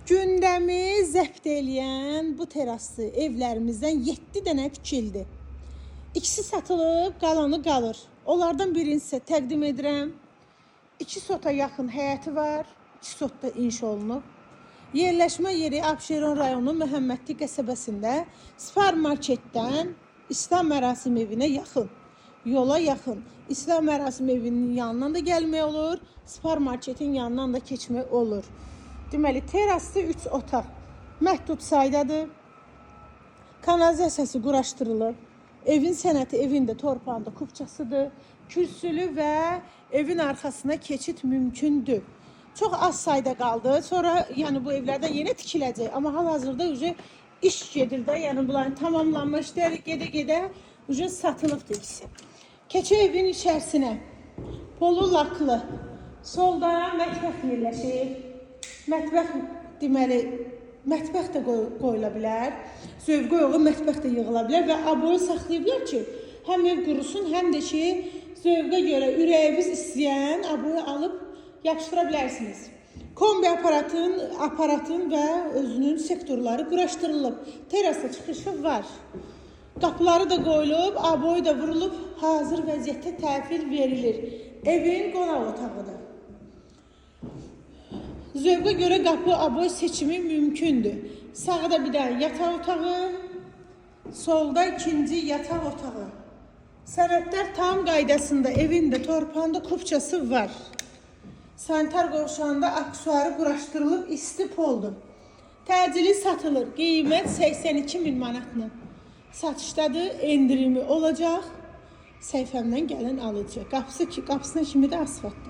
Gündəmi zəbt eləyən bu teraslı evlərimizdən 7 dənə tikildi. İkisi satılıb, qalanı qalır. Onlardan birini sizə təqdim edirəm. 2 sota yaxın həyəti var. 2 sotda inşa olunub. Yerləşmə yeri Abşeron rayonu Məhəmmədli qəsəbəsində Spar marketdən İslam mərasim evinə yaxın. Yola yaxın. İslam mərasim evinin yanından da gəlmək olur, Spar marketin yanından da keçmək olur. Deməli, teraslı 3 otaq məhdud saydadır. Kanalizasiyası quraşdırılıb. Evin sənəti evin də torpağında kupçasıdır. Kürsülü və evin arxasına keçid mümkündür. Çox az sayda qaldı. Sonra yəni bu evlərdən yenə tikiləcək. Amma hal-hazırda uje iş gedir də. Yəni bunların tamamlanma işləri gedə-gedə uje satılıbdır ikisi. Keçək evin içərisinə. Polu laklı. Solda mətbəx yerləşir. Mətbəx deməli mətbəx də qoyula bilər. Zövqə uyğun mətbəx də yığıla bilər və aboyu saxlayıblar ki, həm ev qurusun, həm də ki, zövqə görə ürəyiniz istəyən aboyu alıb yapışdıra bilərsiniz. Kombi aparatın və özünün sektorları quraşdırılıb. Terasa çıxışı var. Qapıları da qoyulub, aboyu da vurulub, hazır vəziyyətdə təhvil verilir. Evin qonaq otağıdır. Zövqə görə qapı aboy seçimi mümkündür. Sağda bir dənə yataq otağı, solda ikinci yataq otağı. Sənədlər tam qaydasında, evin də torpağında kupçası var. Sanitar qovşağında aksesuarı quraşdırılıb isti poldur. Təcili satılır. Qiymət 82 min manatla. Satışdadır, endirimi olacaq. Səhifəmdən gələn alıcı. Qapısı ki, qapısına kimi də asfaltdır.